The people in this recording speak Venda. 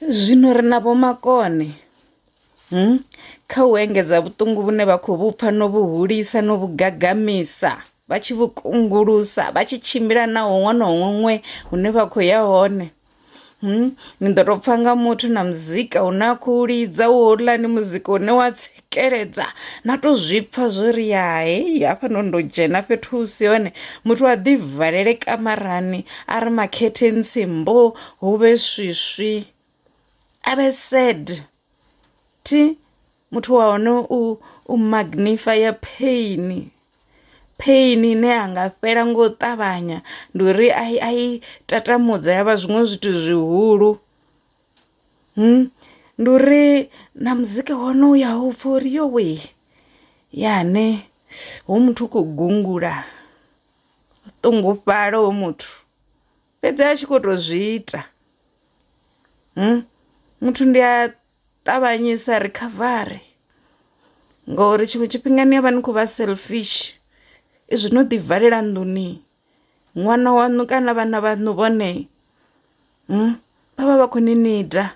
Zwino ri na vhomakone kha u engedza vhuṱungu vhune vha khou vhupfa no vhu hulisa no vhu gagamisa vha tshi vhu kungulusa vha tshi tshimbila na huṅwe na huṅwe hune vha kho ya hone. Ni ḓo tou pfha nga muthu na muzika u ne a khou lidza wo houḽani muzika une wa tsikeledza na to zwipfa zwori ya heyi hafhanoni ndo dzhena fhethu hu si hone muthu a ḓi valele kamarani a ri makhethentsi mbo huvhe swiswi a vhe sad thi muthu wa hone u magnifaya pheini, pheini ine yanga fhela ngo u ṱavhanya ndi uri a i tatamudza ya vha zwiṅwe zwithu zwihulu. Ndi uri na muzika wa hone uya upfa uri yowe ya ne hoyu muthu u kho gungula o ṱungufhala hoyu muthu fhedzi a tshi kho to zwi ita muthu ndi a ṱavhanyisa rikhavari ngori tshiṅwe tshifhinga ni avha ni khou vha selfish izwi no ḓi valela nḓuni ṅwana waṋu kana vhana vhaṋu vhone vha vha vha khou ni nida .